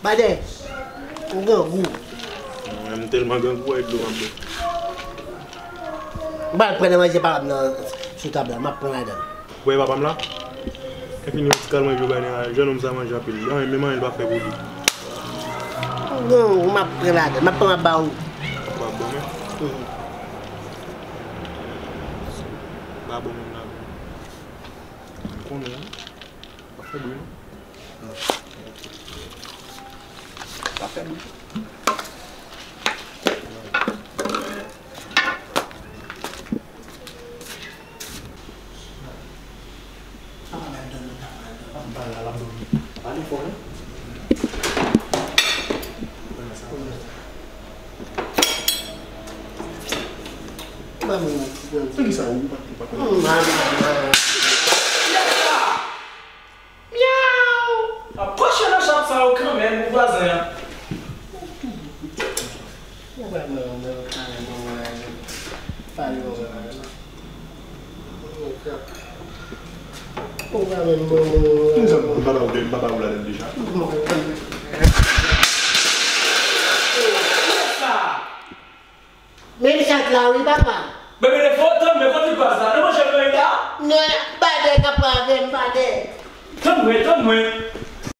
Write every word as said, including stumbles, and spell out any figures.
Badè, ou grangou. Mwen, m tèlman grangou, wè dlo m ap bwè. M pral pran nan manje papa m nan sou tab la, m ap pran ladan l. Ou wè papa m la? Kèk minit, kal manje yo bay nan jèn nonm sa manje anpil. Li anyen, menm anyen li pa fè pou li. Ou grangou, m ap pran ladan l, m ap pran m ap ba ou. Ou ap ban mwen? Mhm. Pa ban mwen ladan l. M konnen, wi. Pa fè bri, non. Pa fè bri. Mami, mwen ti grann. Pou ki sa ou pa, ou pa konnen? Mami, mami. Myaw! Ap kòche nan chat sa yo kanmenm, ou vwazen an. Ou pa menm, menm, pale, pale, pale. Ou pa menm bon moun. M pa ba ou de, m pa ba ou ladan deja. Menm chat la wi papa. Bebe de fo, tann mwen, kote baz la? Nan manje mwen la? Non, badè k ap avè m, badè. Tann mwen, tann mwen.